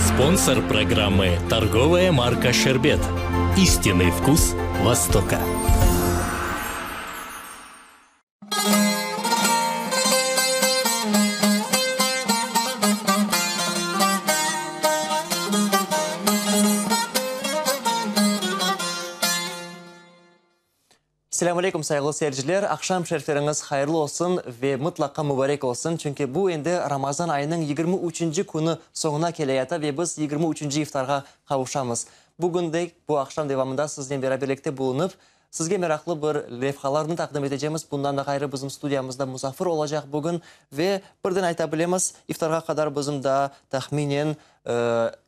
Sponsor programmı, torgovaya marka Şerbet. İstinный vkus Востока. Selâm aleyküm, sayğılı seyirciler! Aqşam şerifleriñiz hayırlı olsun ve mıtlaqa mubarek olsun, çünki bu endi Ramazan ayınıñ 23-nci künü soñuna keleyata ve biz 23-nci iftarğa qavuşamız. Bugün de bu aqşam devamında siznen beraberlikte bulunıp, Sizge meraqlı bir levhalarnı taqdim etecemiz. Bundan da ğayrı bizim studiyamızda musafir olacaq bugün ve birden ayta bilemiz, iftarğa qadar bizim daa tahminen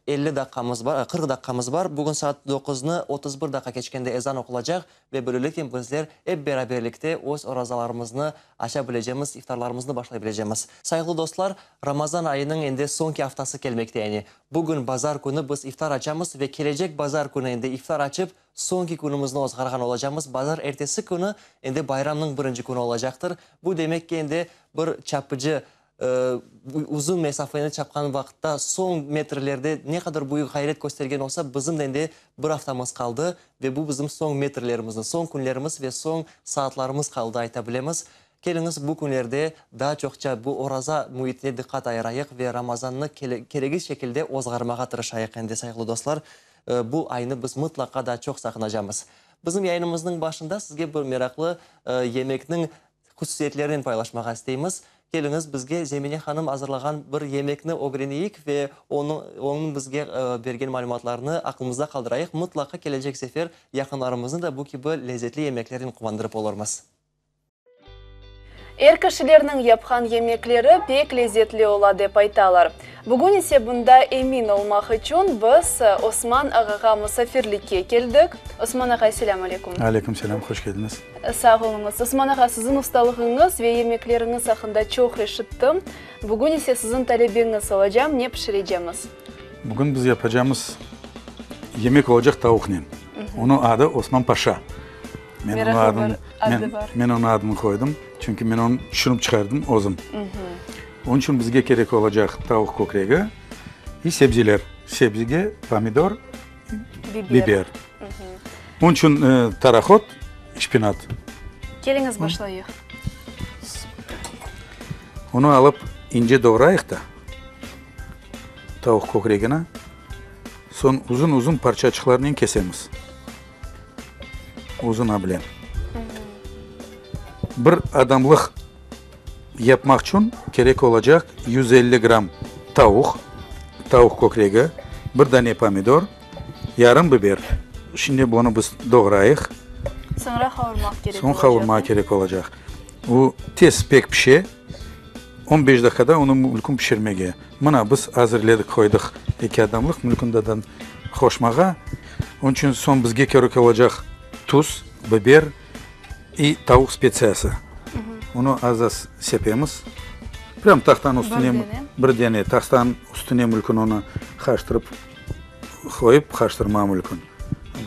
50 daqqamız bar, 40 daqqamız bar. Bugün saat doquznı 31 daqqa keçkende ezan oqulacaq ve böyleliknen bizler ep beraberlikte öz orazalarımıznı aça bilecemiz, iftarlarımıznı başlay bilecemiz. Sayğılı dostlar, Ramazan ayınıñ endi soñki aftası kelmekte, yani bugün bazar künü biz iftar açamız ve kelecek bazar künü endi iftar açıp, Soñki künümizni ozğarğan olacamız, bazar ertesi künü endi bayramnıñ birinci künü olacaqtır. Bu demek ki, endi bir çapıcı uzun mesafeni çapqan vaqıtta soñ metrlerde ne qadar büyük ğayret köstergen olsa, bizim de endi bir aftamız qaldı ve bu bizim soñ metrlerimizni, soñ künlerimiz ve soñ saatlarımız qaldı ayta bilemiz. Keliñiz, bu künlerde daa çoqça bu oraza müitine diqqat ayırayıq ve Ramazannı keregi şekilde ozğarmağa tırışayıq endi, sayğılı dostlar. Bu aynı biz mıtlaqa daa çoq saqınacamız. Bizim yayınımıznıñ başında sizge bir meraqlı yemekniñ hususiyetlerinen paylaşmağa isteymiz. Keliñiz, bizge Zemine hanım azırlağan bir yemekni ögreneyik ve onıñ bizge bergen malümatlarını aqlımızda qaldırayıq. Mıtlaqa kelecek sefer yaqınlarımıznı da bu kibi lezetli yemeklernen quvandırıp olurmız. Er kişilerniñ yapqan yemekleri pek lezetli ola dep aytalar. Bugün ise bunda emin olmaq içün biz Osman ağağa musafirlikke keldik. Osman ağay, selâm aleyküm. Aleyküm selâm, hoş keldiñiz. Sağ oluñız. Osman ağa, siziñ ustalığıñız ve yemekleriñiz aqqında çoq eşittim. Bugün ise siziñ talebeñiz olacam. Ne pişirecemiz? Bugün biz yapacağımız yemek olacaq tavuqnen. Onıñ adı Osman Paşa. Men onıñ adını, men, men onıñ adını qoydım, çünki men onı tüşünip çıqardım özüm. Onıñ içün bizge kerek olacaq tavuq kökregi i sebzeler. Sebzege pomidor, biber. Onıñ içün tarahot, şpinat. Keliñiz başlayıq. Onı alıp ince doğrayıq da, tavuq kökregini, soñ uzun-uzun parçaçıqlarnen kesemiz. Uzun bilen. Bir adamlıq yapmaq içün kerek olacaq 150 gramm tavuq, tavuq kökregi, bir dane pomidor, yarım biber. Şimdi bunı biz doğrayıq. Soñra qavurmaq kerek olacaq. Soñ qavurmaq kerek olacaq. O tez pek pişe. On beş daqqada onı mümkün pişirmege. Mına, biz azırledik, qoydıq eki adamlıq, mümkün dadan qoşmağa. Onıñ içün soñ bizge kerek olacaq tuz, biber i tavuq spetsiyası. Onı az-az sepemiz. Prям tahtanıñ üstüne, bir dene tahtanıñ üstüne mümkün onı qarıştırıp qoyıp, qarıştırmağa mümkün.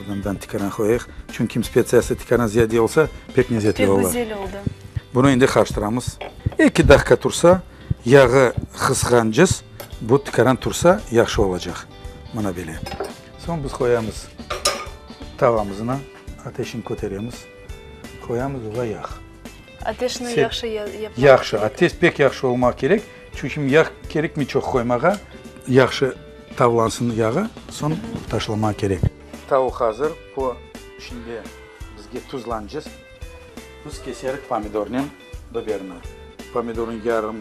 Bundan tikaran qoyayıq. Çünki spetsiyası tikaran ziyade olsa, pek lezetli ola. Pek güzel oldı. Bunı endi qarıştıramız. Eki daqqa tursa, yağı qızğancız, bu tikaran tursa, yahşı olacaq. Mına böyle. Soñ biz qoyamız tavamıznı, ateşini köteremiz, qoyamız oğa yağ. Ateşni yahşı yapmaq kerek. Yahşı, ateş pek yahşı olmaq kerek, çünki yağ kerekmey çoq qoymağa, yahşı tavlansın yağı, soñ taşlamaq kerek. Tavuq azır, bu şimdi bizge tuzlancız. Biz keserik pomidornen biberni. Pomidornı yarım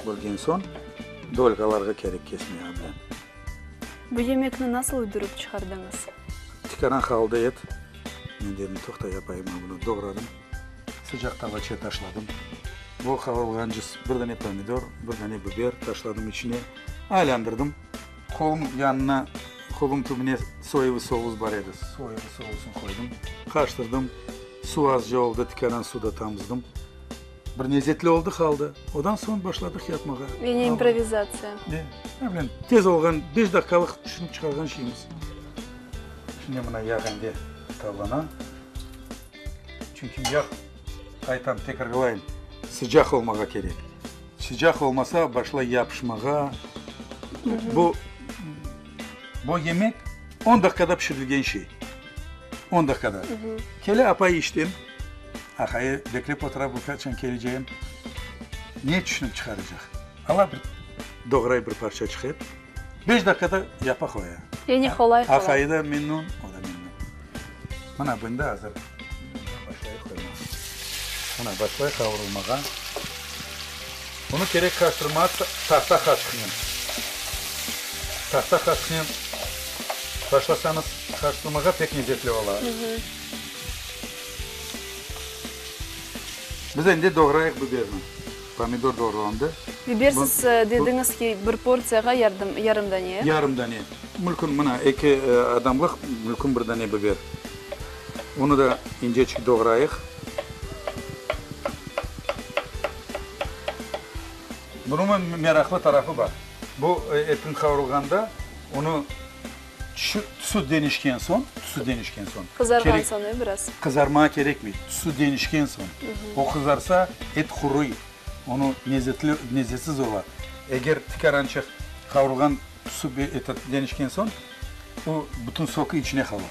bölgen soñ, dolkalarğa kerek kesmege bilen. Bu yemekni nasıl uydurıp çıqardıñız? Tikaran qaldı et. Men dedim, toqta yapayım, bunı doğradım. Sıcaq tavaçaya taşladım. Bu qavurılğancız bir dane pomidor, bir dane biber taşladım içine. Aylandırdım. Qolum yanına, qolum tübüne soyevıy soус bar edi, soyevıy sousını qoydım. Qarıştırdım. Suv azca oldı, tikaran suv da tamızdım. Bir lezetli oldı, qaldı. Odan soñ başladıq yapmağa. Yani improvizatsiya. Ne, ne bileyim, tez olğan, beş daqqalıq tüşünip çıqarğan şeyimiz. Şimdi mına yağ endi tavlana. Çünki yağ, aytam, tekrarlayım, sıcaq olmağa kerek. Sıcaq olmasa, başlay yapışmağa. Bu. Bu yemek on daqqada pişirilgen şey. On daqqada. Kele apay işten, aqayı beklep otura, bu qaçan keleceğin, ne tüşünip çıqaracaq? Ala bir doğray bir parçaçıq et, beş daqqada yapa qoya. Yani qolay qolay. Aqayı da memnun, o da memnun. Mına bunda azır. Başlay qoymağa. Mına başlay qavurılmağa. Bunı kerek qaştırmağa tahta qaşıqnen. Tahta qaşıqnen başlasañız qaştırmağa pek lezetli ola. Biz endi doğrayıq biberni. Pomidor doğralandı. Biber siz dediñiz ki, bir portsiyağa yarım dane. Yarım dane. Mülkün mına eki adamlıq mülkün bir dane biber. Onı da inceçik doğrayıq. Bunıñ meraqlı tarafı bar. Bu etniñ qavurılğanda onı tüsü deñişken soñ, tüsü deñişken soñ. Qızarğan soñ, e, biraz. Qızarmağa kerekmey, tüsü deñişken soñ. O qızarsa, et quruy, onı lezetli, lezetsiz ola. Eger tikarançıq qavurılğan tüsü deñişken soñ, o bütün soku içine qala.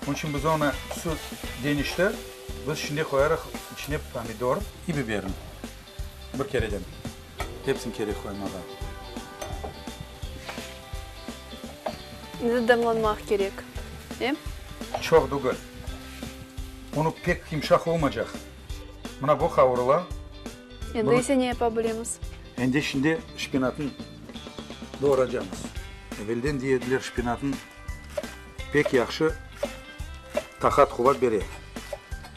Onıñ içün biz onı tüsü deñişti, biz şimdi qoyarıq içine pomidor i biberin. Bir kereden hepsini kerek qoymağa. Endi damlanmaq kerek, e? Çoq degil. Onı pek yımşaq olmacaq. Mına bu qavurıla. Endi ise ne yapa bilemiz? Endi şimdi şpinatnı doğracamız. Evelden dey ediler, şpinatnı pek yahşı taqat-quvat bere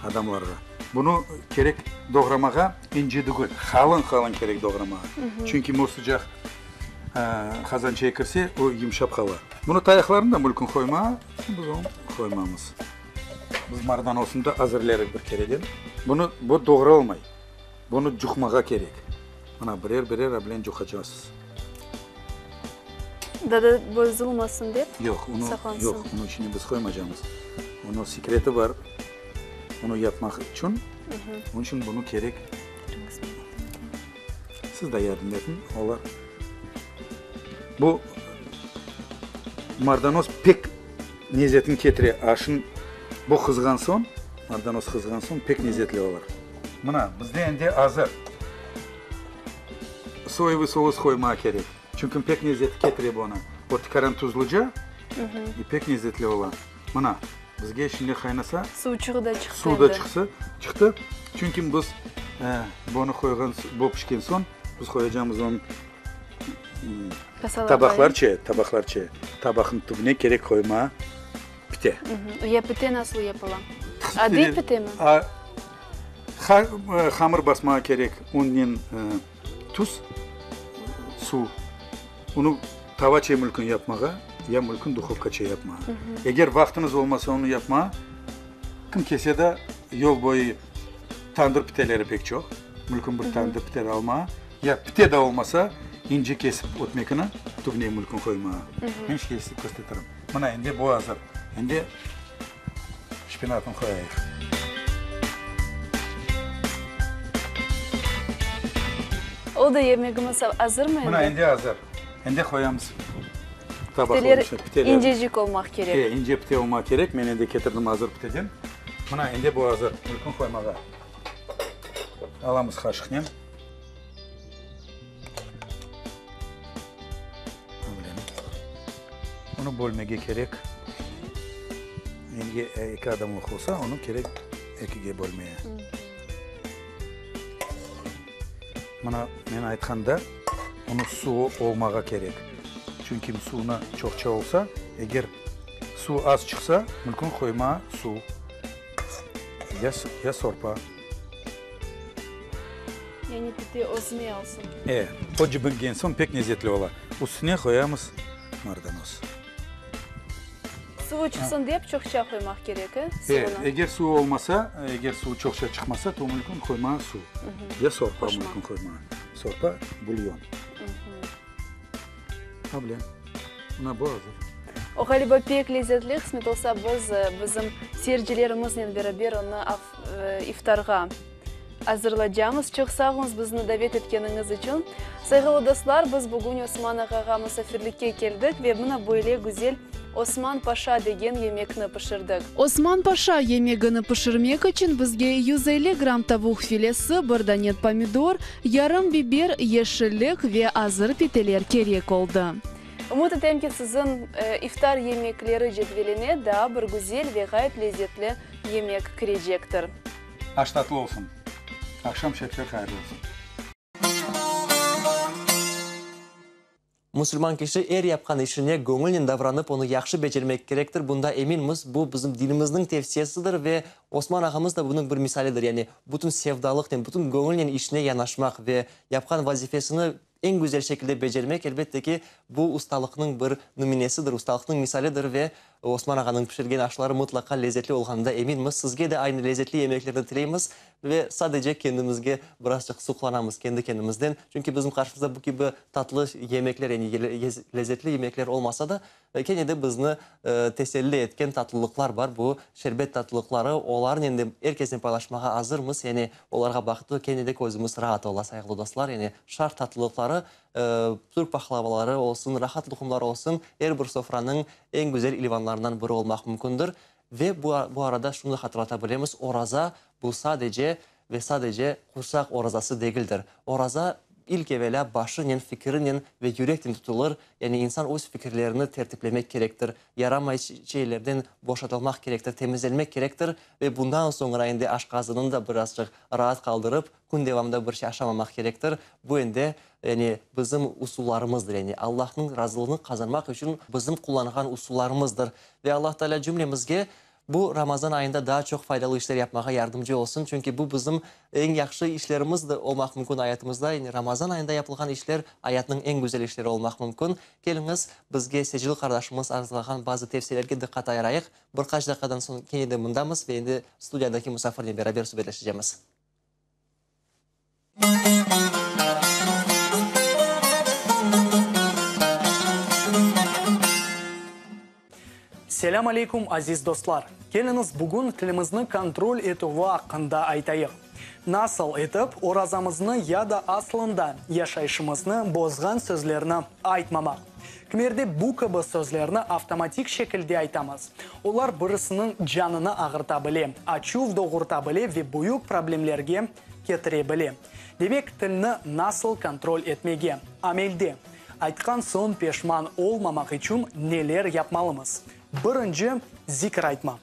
adamlarğa. Bunı kerek doğramağa ince degil, qalın-qalın kerek doğramağa. Çünki mo sıcaq qazançaya kirse, o yımşap qala. Bunı tayaqlarını da mülkün qoymağa, biz onı qoymamız. Biz mardanosını da azırlarıq bir kereden. Bunı, bu doğralmay, bunı cuqmağa kerek. Mına birer-birer abilen cuqacasız. Dadı bozulmasın dep Yoq, onı, saqlansın. yoq, onı içine biz qoymacamız. Onıñ sekreti bar, onı yapmaq içün. Onıñ içün bunı kerek. Siz de yardım etiñ, olar. Bu mardanoz pek lezetini ketire aşın. Bu qızğan soñ, mardanoz qızğan soñ pek lezetli olur. Mına, bizde endi azır. Soyevıy soус qoymağa kerek. Çünki pek lezetli ketire bunı. O tikaran tuzluca i pek lezetli ola. Mına, bizge şimdi qaynasa. Suvçığı da çıqtı Suv da endi. çıqsı, çıqtı. Çünki biz bunı qoyğan, bu pişken soñ, biz qoyacağımız onı Kasalarğa, tabaqlarçe, tabaqlarçe, tabaqnıñ tübüne kerek qoymağa pite. Ya pite nasıl yapıla? Adiy pitemi? Hamır basmağa kerek, unnen tuz, suv. Onı tavaçe mülkün yapmağa, ya mülkün duhovkaçe yapmağa. Eger vaqtıñız olmasa onı yapmağa, kim kese de yol boyu tandır piteleri pek çoq, mülkün bir tandır pite almağa, ya pite de olmasa, ince kesip ötmekini tübüne mülkün qoymağa. Men kesip kösteririm. Mına endi bu azır. Endi şpinatını qoyayıq. Oldı, yemegimiz azırmı endi? Mına endi azır. Endi qoyamız tabaqlarnı. Piteler Piteler. incecik olmaq kerek. E, ince pite olmaq kerek. Men endi ketirdim azır piteden. Mına endi bu azır. Mümkün qoymağa. Alamız qaşıqnen. Onı bölmege kerek. Endi eki adamlıq olsa, onı kerek ekige bölmeye. Mına men aytqanda, onı suvu olmağa kerek. Çünki suvuna çoqça olsa, eger suv az çıqsa, mümkün qoyma suv ya sorpa. Yani pite özüne alsın. E, o cibingen soñ pek lezetli ola. Üstüne qoyamız mardanoz. Suvu çıqsın dep çoqça qoymaq kerek, e, suvunı? E, eger suvu olmasa, eger suvu çoqça çıqmasa, to mümkün qoymağa suv. Ya sorpa mümkün qoymağa. Sorpa, bulyon. Able, mına bu azır. O ğaliba pek lezetli, qısmet olsa biz bizim seyircilerimiznen beraber onı iftarğa azırlacamız. Çoq sağ oluñız bizni davet etkeniñiz içün. Sayğılı dostlar, biz bugün Osman ağağa musafirlikke keldik ve mına böyle güzel Osman paşa degen yemekni pişirdik. Osman paşa yemegini pişirmek içün bizge 150 gramm tavuq filesi, bir danet pomidor, yarım biber, yeşillik ve azır piteler kerek oldı. Ümüt etem ki, siziñ iftar yemekleri cedveline daa bir güzel ve ğayet lezzetli yemek kirecektir. Aş tatlı olsun. Aqşam şerifler hayırlı olsun. Musulman kişi er yapqan işine göñülnen davranıp, onı yahşı becermek kerektir, bunda eminmiz, bu bizim dinimizniñ tevsiyesidir ve Osman ağamız da bunıñ bir misalidir, yani bütün sevdalıqnen, bütün göñülnen işine yanaşmaq ve yapqan vazifesini eñ güzel şekilde becermek, elbette ki, bu ustalıqnıñ bir nümünesidir, ustalıqnıñ misalidir ve Osman ağanıñ pişirgen aşları mıtlaqa lezetli olğanında eminmiz. Sizge de aynı lezetli yemeklerni tileymiz ve sadece kendimizge birazcıq suqlanamız kendi kendimizden. Çünki bizim qarşımızda bu kibi tatlı yemekler, yani lezetli yemekler olmasa da, kene de bizni teselli etken tatlılıqlar bar. Bu şerbet tatlılıqları, olarnen de er kesnen paylaşmağa azırmız. Yani olarğa baqıp, kene de közümiz raat ola, sayğılı dostlar. Yani şarq tatlılıqları Türk paqlavaları olsun, rahat luqumlar olsun, er bir sofranıñ eñ güzel ilvanlarından biri olmaq mümkündir. Ve bu arada şunı da hatırlata bilemiz, oraza, bu sadece ve sadece qursaq orazası degildir. Oraza ilk evelâ başınen, fikirinen ve yüreknen tutulır, yani insan öz fikirlerini tertiplemek kerektir, yaramay şeylerden boşatılmaq kerektir, temizlenmek kerektir ve bundan soñra endi aşqazanını da birazcıq raat qaldırıp, Kün devamında bir şey aşamamaq kerektir. Bu endi, yani, bizim usullarımızdır, yani, Allahnıñ razılığını qazanmaq içün bizim qullanğan usullarımızdır. Ve Allah Teala cümlemizge bu Ramazan ayında daa çoq faydalı işler yapmağa yardımcı olsun, çünki bu bizim eñ yahşı işlerimiz de olmaq mümkün ayatımızda, yani, Ramazan ayında yapılğan işler ayatnıñ eñ güzel işleri olmaq mümkün. Keliñiz, bizge Secil qardaşımız azırlağan bazı tevsiyelerge diqqat ayırayıq. Bir qaç daqiqadan soñ kene de mındamız ve endi studiyadaki musafirnen beraber subetleşecemiz. Selâm aleyküm, aziz dostlar! Keliñiz, bugün tilimizni kontrol etüvi aqqında aytayıq. Nasıl etip orazamıznı ya da aslında yaşayışımıznı bozğan sözlerni aytmamaq? Kimerde bu kibi sözlerni avtomatik şekilde aytamız. Olar birisiniñ canını ağırta bile, açuv doğurta bile ve büyük problemlerge ketire bile. Demek, tilni nasıl kontrol etmege? Amelde, aytqan soñ peşman olmamaq içün neler yapmalımız? Birinci, zikr aytmaq.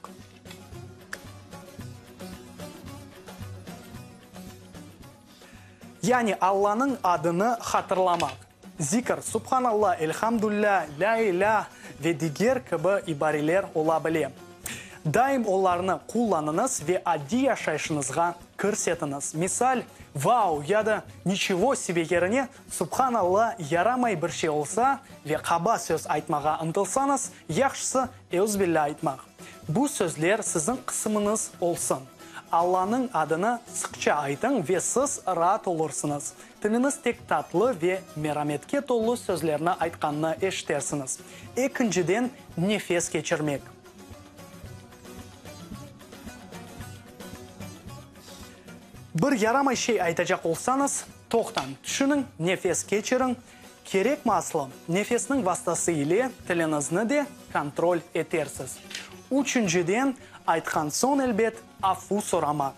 Yani Allanıñ adını hatırlamaq. Zikr, Subhanalla, Elhamdüllâ, Lâ ilâh ve diger kibi ibareler ola bile. Daim olarnı qullanıñız ve adiy yaşayışıñızğa kirsetiñiz. Misal, Vau! ya da Niçego sebe yerine Subhanalla yaramay bir şey olsa ve qaba söz aytmağa ıntılsañız, yahşısı Euzbillâ aytmaq. Bu sözler siziñ qısımıñız olsun. Allanıñ adını sıqça aytıñ ve siz raat olursıñız. Tiliñiz tek tatlı ve merametke tolu sözlerni aytqanını eşitersiñiz. Ekinciden, nefes keçirmek. Bir yaramay şey aytacaq olsañız, toqtañ, tüşüniñ, nefes keçiriñ. Kerekmi aslı? Nefesniñ vastası ile tiliñizni de kontrol etersiz. Üçünciden, aytqan soñ, elbet, afu soramaq.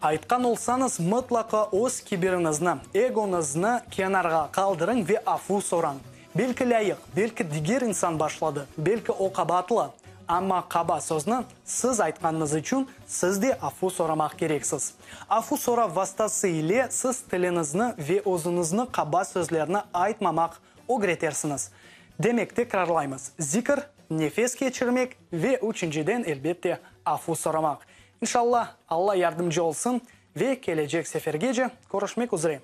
Aytqan olsañız, mıtlaqa öz kibiriñizni, egoñıznı kenarğa qaldırıñ ve afu sorañ. Belki lâyıq, belki diger insan başladı, belki o qabaatlı. Amma qaba sözni siz aytqanıñız içün siz de afu soramaq kereksiz. Afu sorav vastası ile siz tiliñizni ve özüñizni qaba sözlerni aytmamaq ögretersiñiz. Demek, tekrarlaymız, zikr, nefes keçirmek ve üçünciden, elbette, afu soramaq. İnşallah, Alla yardımcı olsun ve kelecek sefergece körüşmek üzre.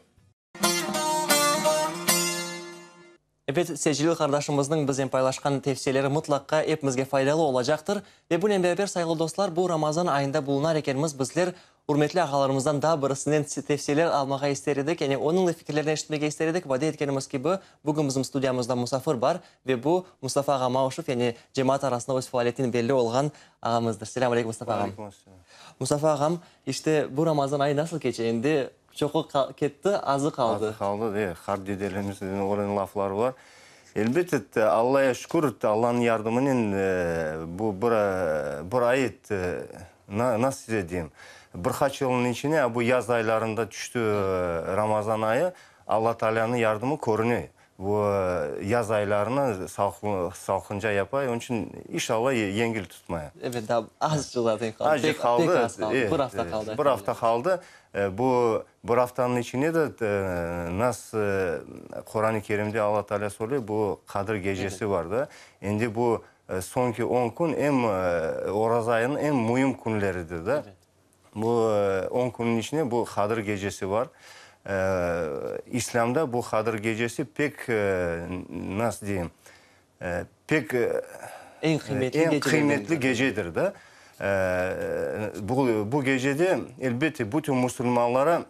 Ebet, Secelil qardaşımıznıñ biznen paylaşqan tevsiyeleri mıtlaqqa epimizge faydalı olacaqtır. Ve bunen beraber, sayğılı dostlar, bu Ramazan ayında bulunar ekenmiz, bizler ürmetli ağalarımızdan daa birisinden tevsiyeler almağa ister edik, yani onıñ da fikirlerini eşitmege ister edik. Vade etkenimiz kibi, bugün bizim studiyamızda musafir bar ve bu, Mustafa ağa Mauşev, yani cemaat arasında öz faaliyetinen belli olğan ağamızdır. Selâm aleykum, Mustafa ağam. Aleyküm asselâm. Mustafa ağam, işte, bu Ramazan ayı nasıl keçe endi? Çoqu ketti, azı qaldı. Azı qaldı, de, qart dedelerimizden öğren laflar bar. Elbette, Allaya şükür, Allanıñ yardımınen bu bir bir ay, nasıl size deyim, bir qaç yılnıñ içine, a bu yaz aylarında tüşti Ramazan ayı, Alla Taalânıñ yardımı körüne. Bu yaz aylarını salqınca yapay, onıñ içün inşallah yengil tutmaya. Evet, daa azcıq zaten qaldı. Azcıq qaldı. Pek az qaldı, bir afta qaldı. Bir afta qaldı. Bu bir aftanıñ içinde de nas Quran-ı Kerimde Alla Teala söyley, bu Qadir gecesi bar da. Endi bu soñki on kün em oraza ayınıñ eñ müim künleridir da. Bu on künniñ içinde bu Qadir gecesi bar. İslâmda bu Qadir gecesi pek, nasıl deyim, pek eñ qıymetli, qıymetli gecedir da. Bu, bu gecede, elbette, bütün musulmanlara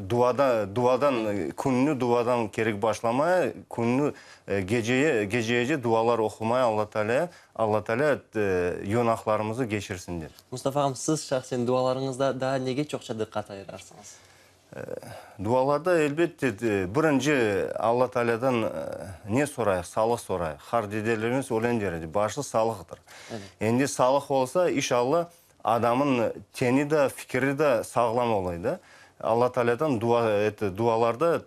Duada, duadan, künni duadan kerek başlamaya, künni geceye, geceyece dualar oqumaya Alla Taalâya, Alla Taalâ yonahlarımızı keçirsin dep. Mustafa ağam, siz şahsen dualarıñızda daa nege çoqça diqqat ayırarsıñız? Dualarda, elbette, birinci Alla Taalâdan ne sorayıq? Sağlıq sorayıq. Har dedelerimiz öyle der edi, başı sağlıqtır. Endi sağlıq olsa, inşalla, Adamın teni de, fikiri de sağlam olay da. Alla Taalâdan dua et, dualarda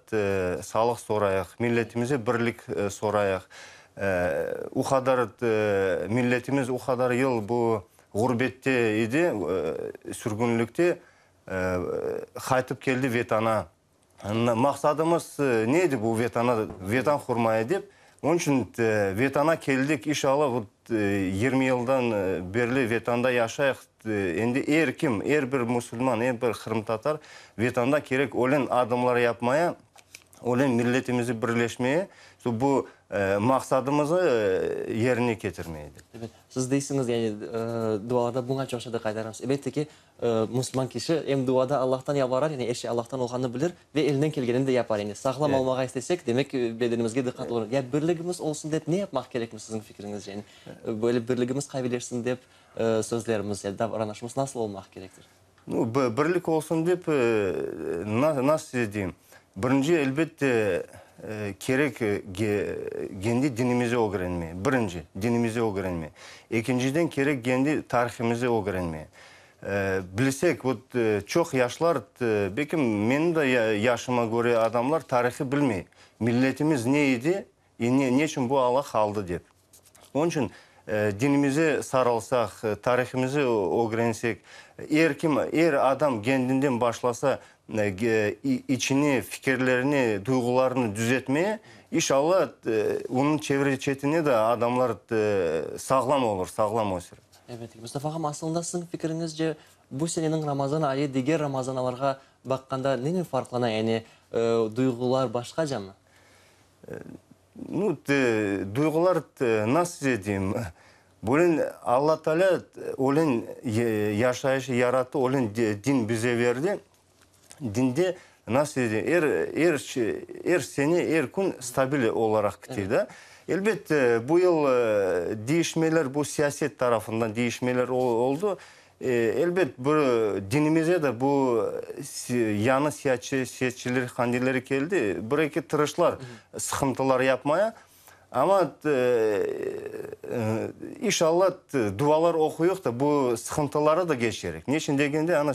sağlıq sorayıq, milletimize birlik sorayıq. O qadar milletimiz o qadar yıl bu ğurbette edi, sürgünlikte, qaytıp keldi Vetana. Maqsadımız ne edi bu Vetana, Vetan qurmaya dep. Onıñ içün Vetana keldik, inşallah, bu 20 yıldan berli Vetanda yaşayıq. Endi er kim, er bir musulman, er bir qırımtatar Vetanda kerek ölen adımlar yapmaya, ölen milletimizi birleşmeye, bu maqsadımızı yerine ketirmeye dep. Ebet, siz deysiñiz, yani dualarda buña çoqça diqqat ayıramız. Elbette ki, Musulman kişi em duada Allahtan yalvarar, yani er şey Allahtan olğanını bilir ve elinden kelgenini de yapar. Yani sağlam olmağa istesek, demek bedenimizge diqqatlı olmaq. Ya birligimiz olsun dep ne yapmaq kerekmiz siziñ fikriñizce? Yani böyle birligimiz qavileşsin dep sözlerimiz ya davranışımız nasıl olmaq kerektir? Nu, birlik olsun dep, nasıl size deyim, birinci, elbette, kerek kendi dinimizi ögrenmeye, birinci, dinimizi ögrenmeye. Ekinciden, kerek kendi tarihimizi ögrenmeye. Bilsek, vot, çoq yaşlar, belki menim de yaşıma köre adamlar tarihı bilmey. Milletimiz ne edi, ne içün bu ala qaldı dep. Onıñ içün dinimize sarılsaq, tarihimizi ögrensek, er kim, er adam kendinden başlasa içini, fikirlerini, duyğularını düzetmeye, inşallah, onıñ çevre-çetine de adamlar sağlam olur, sağlam ösür. Elbette ki. Mustafa ağam, asılında siziñ fikiriñizce, bu seneniñ Ramazan ayı diger Ramazanalarğa baqqanda nenen farqlana, yani duyğular başqacamı? Nu, duyğular, nasıl size deyim, bugün Alla Taalâ ölen yaşayışı yarattı, ölen din bize berdi. Dinde, nasıl size deyim, er, er, er sene, er kün stabil olaraq kite da. Elbet, bu yıl değişmeler, bu siyaset tarafından değişmeler oldı. Elbet, bu dinimize de bu yañı siyasetçiler, qandileri keldi, bir-eki tırışlar sıqıntılar yapmaya. Amma, inşallah, dualar oquyıq da, bu sıqıntıları da keçerik. Ne içün degende, ana,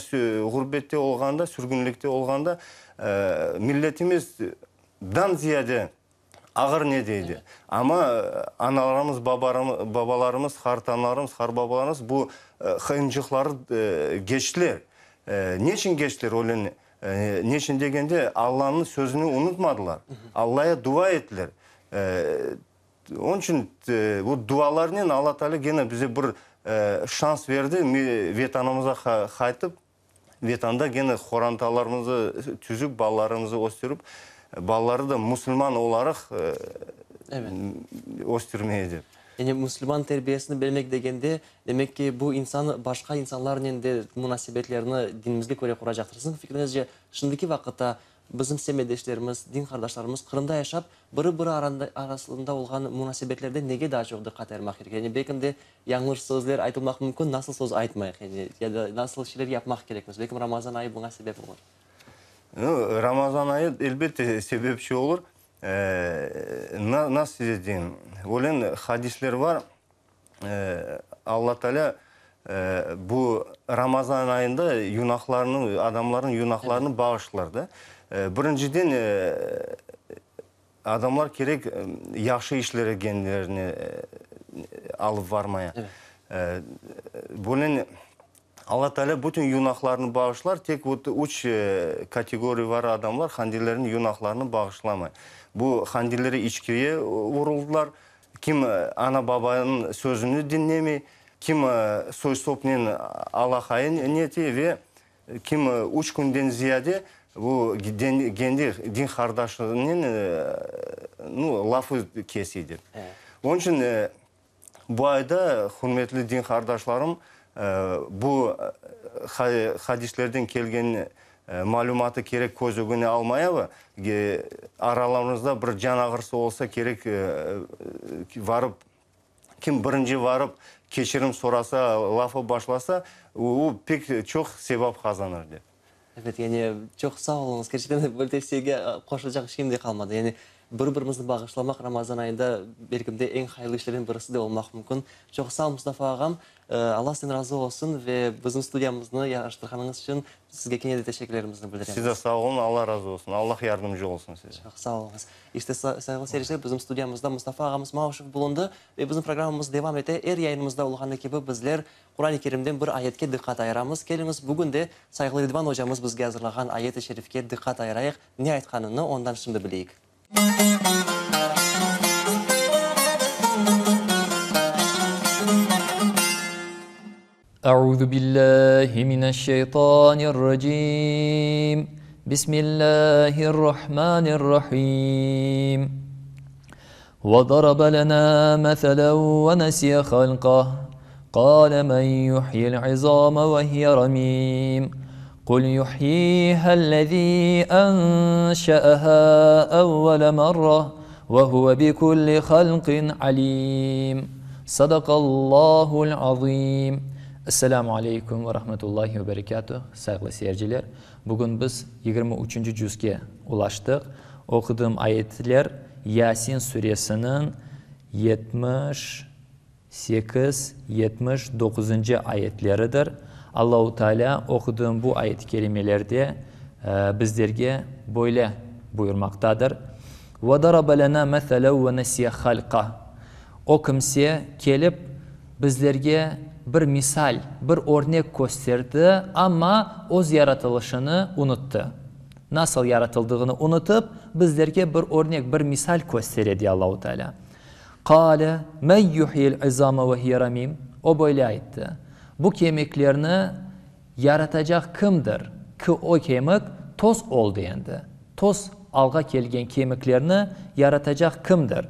ğurbette olğanda, sürgünlikte olğanda milletimiz dan ziyade Ağır ne deydi. Amma analarımız, babalarımız, qartanalarımız, qartbabalarımız bu qıyınçılıqları keçtiler. Ne içün keçtiler öyle? Ne içün degende, Allanıñ sözüni unutmadılar. Allaya dua ettiler. Onıñ içün bu dualarnen Alla Taalâ gene bize bir şans berdi, Vetanımıza qaytıp, Vetanda gene qorantalarımızı tüzüp, balalarımızı östürip. balaları da musulman olaraq östürmeye dep. Yani musulman terbiyesini bermek degende, demek ki, bu insan başqa insanlarnen de munasebetlerini dinimizge köre quracaqtır. Siziñ fikriñizce, şimdiki vaqıtta bizim semetdeşlerimiz, din qardaşlarımız Qırımda yaşap, biri-biri arasında olğan munasebetlerde nege daa çoq diqqat ayırmaq kerek? Yani belkim de yañlış sözler aytılmaq mümkün, nasıl söz aytmayıq, yani ya da nasıl şeyler yapmaq kerekmiz? Belkim Ramazan ayı buña sebep olur. Ramazan ayı, elbette, sebepçi olur. Nasıl size deyim, öyle hadisler bar, Alla Taalâ bu Ramazan ayında günahlarnı, adamlarnıñ günahlarını bağışlar da. Birinciden, adamlar kerek yahşı işlere kendilerini alıp varmaya. Böyle Alla Taalâ bütün günahlarnı bağışlar, tek vot üç kategoriya var adamlar, handilerniñ günahlarını bağışlamay. Bu handileri içkiye vuruldılar, kim ana-babanıñ sözüni diñlemey, kim soy-sopnen alaqayı neti ve kim üç künden ziyade bu kendi din qardaşınen nu lafı kese dep. Onıñ içün Bu ayda, hürmetli din qardaşlarım, bu hadislerden kelgen malümatı kerek köz ögüne almaya, aralarımızda bir can ağrısı olsa kerek varıp, kim birinci varıp keçirim sorasa, lafı başlasa, o pek çoq sevap qazanır, dep. Evet, yani çoq sağ oluñız. Kerçekten de böyle tevsiyege qoşulacaq şeyim de qalmadı. Yani bir-birimizni bağışlamaq Ramazan ayında belkim de eñ hayırlı işlerden birisi de olmaq mümkün. Çoq sağ ol, Mustafa ağam. Alla sizden razı olsun ve bizim studiyamıznı yaraştırğanıñız içün sizge kene de teşekkürlerimizni bildiremiz. Siz de sağ oluñ, Alla razı olsun. Alla yardımcı olsun size. Çoq sağ oluñız. İşte, sayğılı seyirciler, bizim studiyamızda Mustafa ağamız Mauşev bulundı ve bizim programmamız devam ete. Er yayınımızda olğanı kibi bizler Quran-ı Kerimden bir ayetke diqqat ayıramız. Keliñiz, bugün de sayğılı Ridvan ocamız bizge azırlağan ayet-i şerifke diqqat ayırayıq. Ne aytqanını ondan şimdi bileyik. Euzu billahi mineşşeytanirracim. Bismillahirrahmanirrahim. Ve darabe lena meselen ve nesiye halqah, qâle men yuhyil izâme ve hiye ramîm, Qul yuhyîhellezî enşe'ehâ evvele merre ve huve bikulli halqin alîm. Sadakallâhu'l azîm. Esselamu aleykum ve rahmetullahi ve berekâtuh, sayğılı seyirciler. Bugün biz yigirmi üçünci cüzge ulaştıq. Oquduğım ayetler Yasin suresiniñ 78, 79-ncı ayetleridir. Allahu Teala oquduğım bu ayet-i kerimelerde bizlerge böyle buyurmaqtadır, Ve darabe lena meselen ve nesiye halqa. O kimse kelip bizlerge bir misal, bir örnek kösterdi, amma öz yaratılışını unuttı. Nasıl yaratıldığını unutıp, bizlerge bir örnek, bir misal köstere, dey Allahu Teala. Qâle, Men yuhyil izâme ve hiye ramîm? O böyle ayttı, Bu kemiklerni yaratacaq kimdir, ki o kemik toz oldı endi? Toz alğa kelgen kemiklerni yaratacaq kimdir?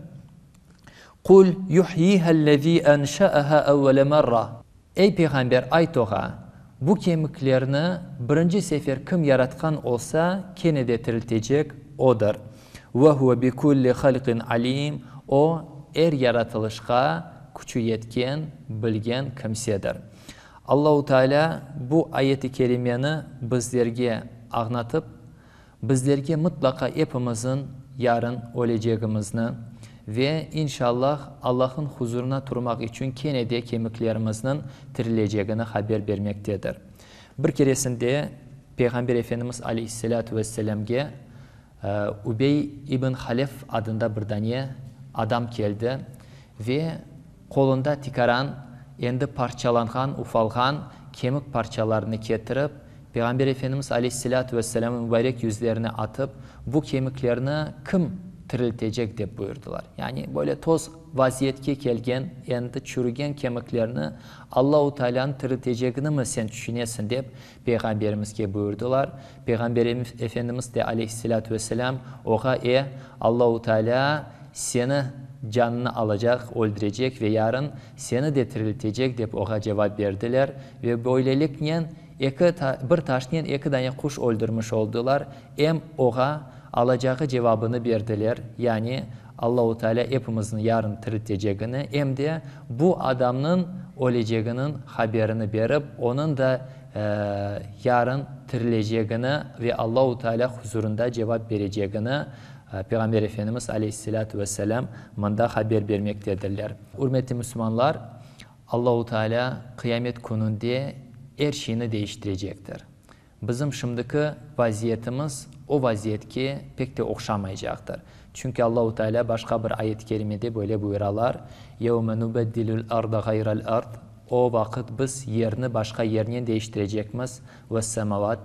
Qul, yuhyihellezî enşe'eha evvele merra. Ey, Peyğamber, ayt oğa, bu kemiklerni birinci sefer kim yaratqan olsa, kene de tiriltecek Odır. Ve huve bi kulli halqin alim, O, er yaratılışqa küçü yetken, bilgen kimsedir. Allahu Teala bu ayet-i kerimeni bizlerge añlatıp, Bizlerge mıtlaqa epimizin yarın ölecegimizni ve, inşallah, Allah'ın huzurına turmaq içün kene de kemiklerimizniñ tirilecegini haber bermektedir. Bir keresinde Peyğamber Efendimiz aleyhisselâtu vesselâmge Übey ibn Halef adında bir dane adam keldi ve qolunda tikaran, endi parçalanğan, ufalğan kemik parçalarını ketirip, Peyğamber Efendimiz aleyhisselâtu vesselâmnıñ mübarek yüzlerine atıp, bu kemiklerni kim tiriltecek dep buyurdılar. Yani, böyle toz. vaziyetke kelgen, endi çürügen kemiklerni Allahu Taalânıñ tirilteceginimi sen tüşünesiñ? dep, Peyğamberimizge buyurdılar. Peyğamber Efendimiz de aleyhisselâtu vesselâm oğa, E, Allahu Tealâ seni canını alacaq, öldürecek ve yarın seni de tiriltecek, dep oğa cevap berdiler. Ve böyleliknen eki bir taşnen eki dane quş öldürmiş oldılar, em oğa alacağı cevabını berdiler, yani Allahu Tealâ epimizni yarın tiriltecegini, em de bu adamnıñ öleceginiñ haberini berip, onıñ da yarın tirilecegini ve Allahu Tealâ huzurında cevap berecegini Peyğamber Efendimiz aleyhisselâtu vesselâm mında haber bermektedirler. Ürmetli müslümanlar, Allahu Tealâ qıyamet kününde er şeyni değiştirecektir. Bizim şimdiki vaziyetimiz o vaziyetke pek de oqşamaycaqtır. Çünki Allahu Tealâ başqa bir ayet-i kerimede böyle buyuralar, Yevme nubeddilül arda gayral ard, O vaqıt biz yerni başqa yernen değiştirecekmiz, vessemavât,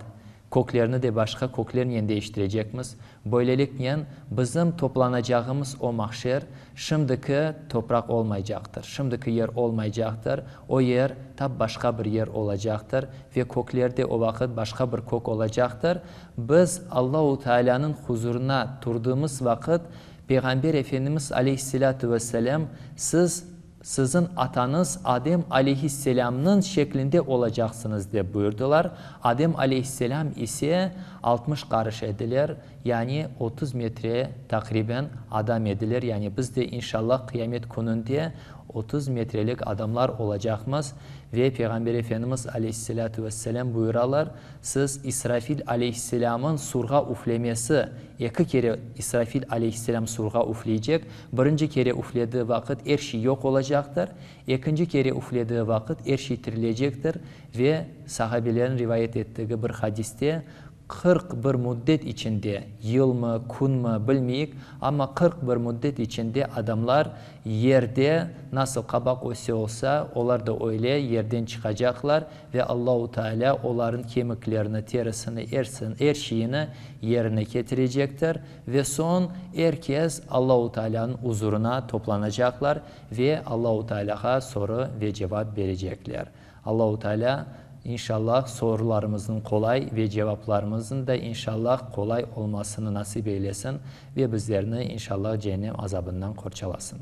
köklerni de başqa köklernen değiştirecekmiz. Böyleliknen, bizim toplanacağımız o mahşer şimdiki topraq olmaycaqtır, şimdiki yer olmaycaqtır, o yer tap başqa bir yer olacaqtır ve kökler de o vaqıt başqa bir kök olacaqtır. Biz Allahu Tealânıñ huzurına turdığımız vaqıt, Peyğamber Efendimiz aleyhisselâtu vesselâm, Siz, Siziñ atañız Adem aleyhisselâmnıñ şeklinde olacaqsıñız, dep buyurdılar. Adem aleyhisselâm ise 60 qarış ediler, yani 30 metre taqriben adam ediler. Yani biz de inşallah qıyamet kününde 30 metrelik adamlar olacaqmız. Ve Peyğamber Efendimiz aleyhisselâtu vesselâm buyuralar, Siz İsrafil aleyhisselâmıñ surğa üflemesi, eki kere İsrafil aleyhisselâm surğa üfleycek, birinci kere üflediği vaqıt er şey yoq olacaqtır, ekinci kere üflediği vaqıt er şey tirilecektir ve sahabelerniñ rivayet ettigi bir hadiste, 41 müddet içinde, yılmı, künmi, bilmeyik, amma 41 müddet içinde adamlar yerde nasıl qabaq öse olsa, olar da öyle yerden çıqacaqlar Ve Allahu Teala olarnıñ kemiklerini, terisini, ersin, er şeyini yerine ketirecektir. Ve soñ er kes Allahu Tealânıñ uzurına toplanacaqlar ve Allahu Tealâğa soru ve cevap berecekler. Allahu Tealâ, inşallah, sorularımıznıñ qolay ve cevaplarımıznıñ da, inşallah, qolay olmasını nasip eylesin ve bizlerni, inşallah, cehennem azabından qorçalasın.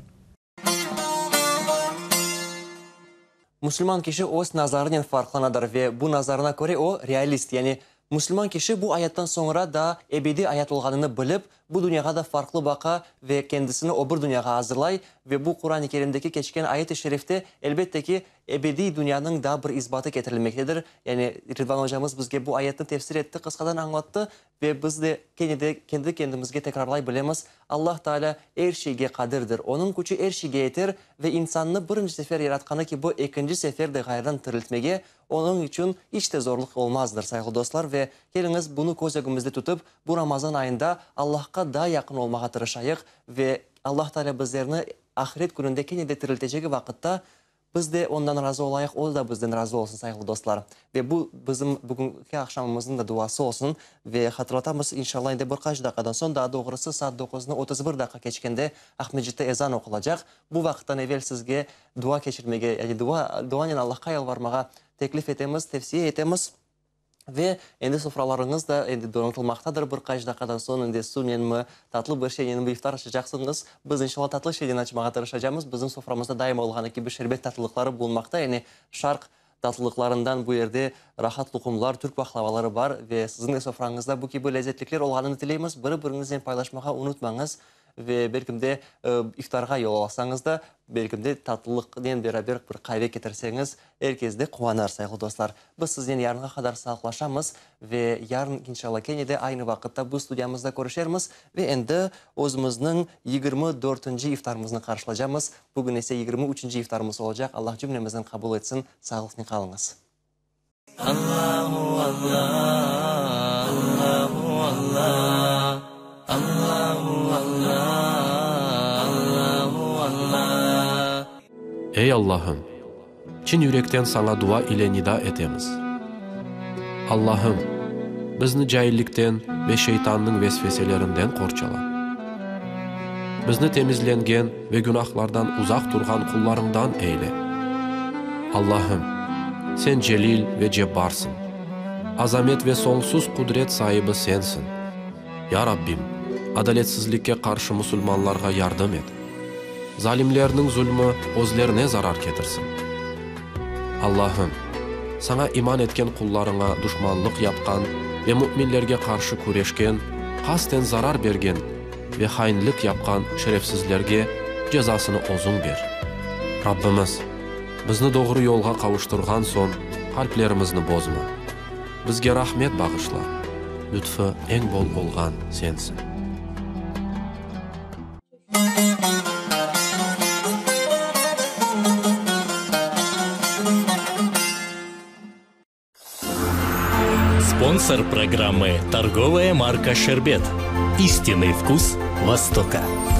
Musulman kişi öz nazarınen farqlanadır ve bu nazarına köre o, realist, yani musulman kişi bu ayattan soñra daa ebediy ayat olğanını bilip, bu dünyağa da farqlı baqa ve kendisini o bir dünyağa azırlay ve bu Quran-ı Kerimdeki keçken ayet-i şerifte, elbette ki, ebediy dünyanıñ daa bir isbatı ketirilmektedir. Yani Ridvan ocamız bizge bu ayetni tefsir etti, qısqadan añlattı Ve biz de kene de kendi kendimizge tekrarlay bilemiz, Allah Taalâ er şeyge qadirdir, Onıñ küçü er şeyge yeter ve insannı birinci sefer yaratqanı kibi ekinci sefer de ğayrıdan tiriltmege Onıñ içün iç te zorluq olmazdır, sayğılı dostlar, ve keliñiz bunı köz ögümizde tutıp, bu Ramazan ayında Allahqa daa yaqın olmağa tırışayıq ve Allah Taalâ bizlerni ahiret kününde kene de tiriltecegi vaqıtta Biz de ondan razı olayıq, o da bizden razı olsun, sayğılı dostlar. Ve bu bizim bugünki aqşamımıznıñ da duası olsun. Ve hatırlatamız, inşallah, endi bir qaç daqqadan soñ, daa doğrusı saat doquznı 31 daqqa keçkende Aqmescitte ezan oqulacaq. Bu vaqıttan evel sizge dua keçirmege, yani dua, duanen Allahqa yalvarmağa teklif etemiz, tevsiye etemiz. Ve endi sofralarıñız da endi donatılmaqtadır, bir qaç daqqadan soñ endi suvnenmi, tatlı bir şeynenmi iftar açacaqsıñız. Biz, inşallah, tatlı şeyden açmağa tırışacamız. Bizim soframızda daima olğanı kibi şerbet tatlılıqları bulunmaqta, yani şarq tatlılıqlarından bu yerde rahat luqumlar, türk baqlavaları bar ve siziñ de sofrañızda bu kibi lezetlikler olğanını tileymiz. Biri-biriñiznen paylaşmağa unutmañız. Ve belkim de, iftarğa yol alsañız da, belkim de, tatlılıqnen beraber bir qave ketirseñiz, er kes de quvanar, sayğılı dostlar. Biz siznen yarınğa qadar sağlıqlaşamız ve yarın, inşalla, kene de aynı vaqıtta bu studiyamızda körüşermiz ve endi özümizniñ 24-nci iftarımıznı qarşılacamız. Bugün ise 23-nci iftarımız olacaq. Allah cümlemizden qabul etsin. Sağlıqnen qalıñız. Ey Allahım! Çin yürekten Saña dua ile nida etemiz. Allahım! Bizni caillikten ve şeytannıñ vesveselerinden qorçala. Bizni temizlengen ve günahlardan uzaq turğan qullarıñdan eyle. Allahım, Sen Celil ve Cebbarsıñ. Azamet ve soñsuz qudret saibi Sensiñ. Ya Rabbim, adaletsizlikke qarşı musulmanlarğa yardım et. Zalimlerniñ zulmı özlerine zarar ketirsin. Allahım, Saña iman etken qullarıña duşmanlıq yapqan ve müminlerge qarşı küreşken, qasten zarar bergen ve hainlik yapqan şerefsizlerge cezasını Özüñ ber. Rabbimiz, bizni doğru yolğa qavuştırğan soñ, qalplerimizni bozma. Bizge rahmet bağışla, lütfı eñ bol olğan Sensiñ. Sponsor programmı, torgovaya marka Şerbet. Истинный вкус Востока.